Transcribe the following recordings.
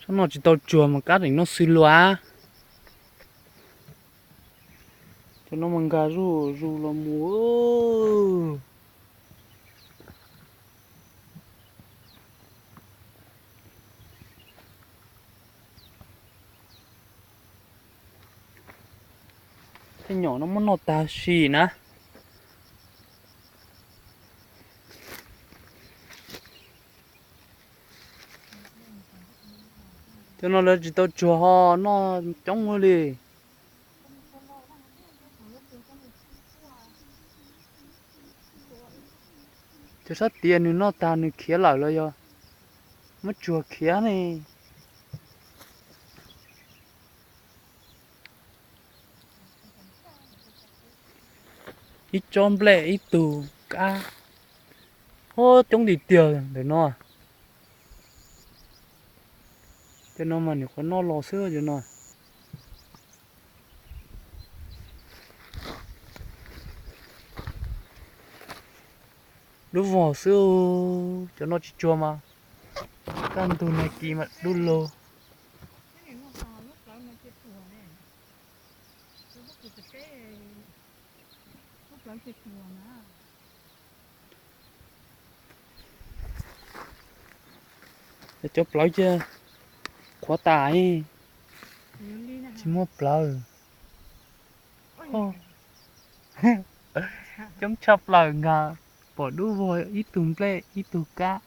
Noj tsis tau tsuag mas kab tseem noj xwb luaj. Cov no mas nkag zuj zus los mus. Tej nyom no muab noj tag sim na. Cov no lawv tsis tau tsuag ho noj coob ua li. Cov sab tias nws noj tag nws khiav lawm los yog muab tsuag khiav ne. Ib tsob nplej ib tug kab. Ua coob tiag tiag ntawm no. Cov no mas nws qhuav noj los xwb cov no. Dub vog xwb, cov no tsis tsuag mas kaj ntug nag kis mas dub lug. Cov plawv cia qhuav tas, tsis muaj plawv. Coob tshaj plaws nkag, pom dub vog ib tug nplej ib tug kab.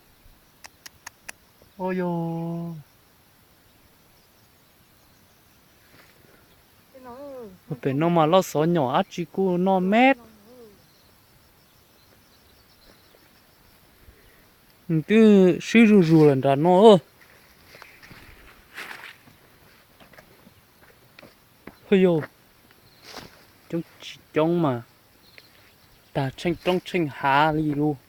Ua yog pem no mas loj xov nyom dab tsi kuj noj me. Nws twb swb zuj zus lawm nram no. Hwj yog, coob tsis coob mas tag tsheej roob tsheej hav li lus.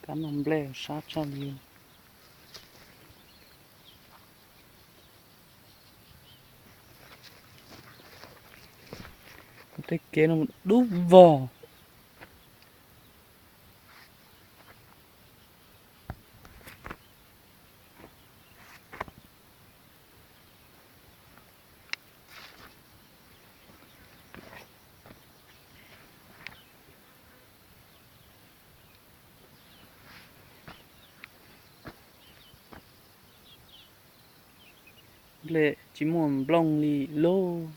Kab noj nplej sab tshaj li. Tej kev no dub vog. Nplej tsis muaj nplooj li lauj.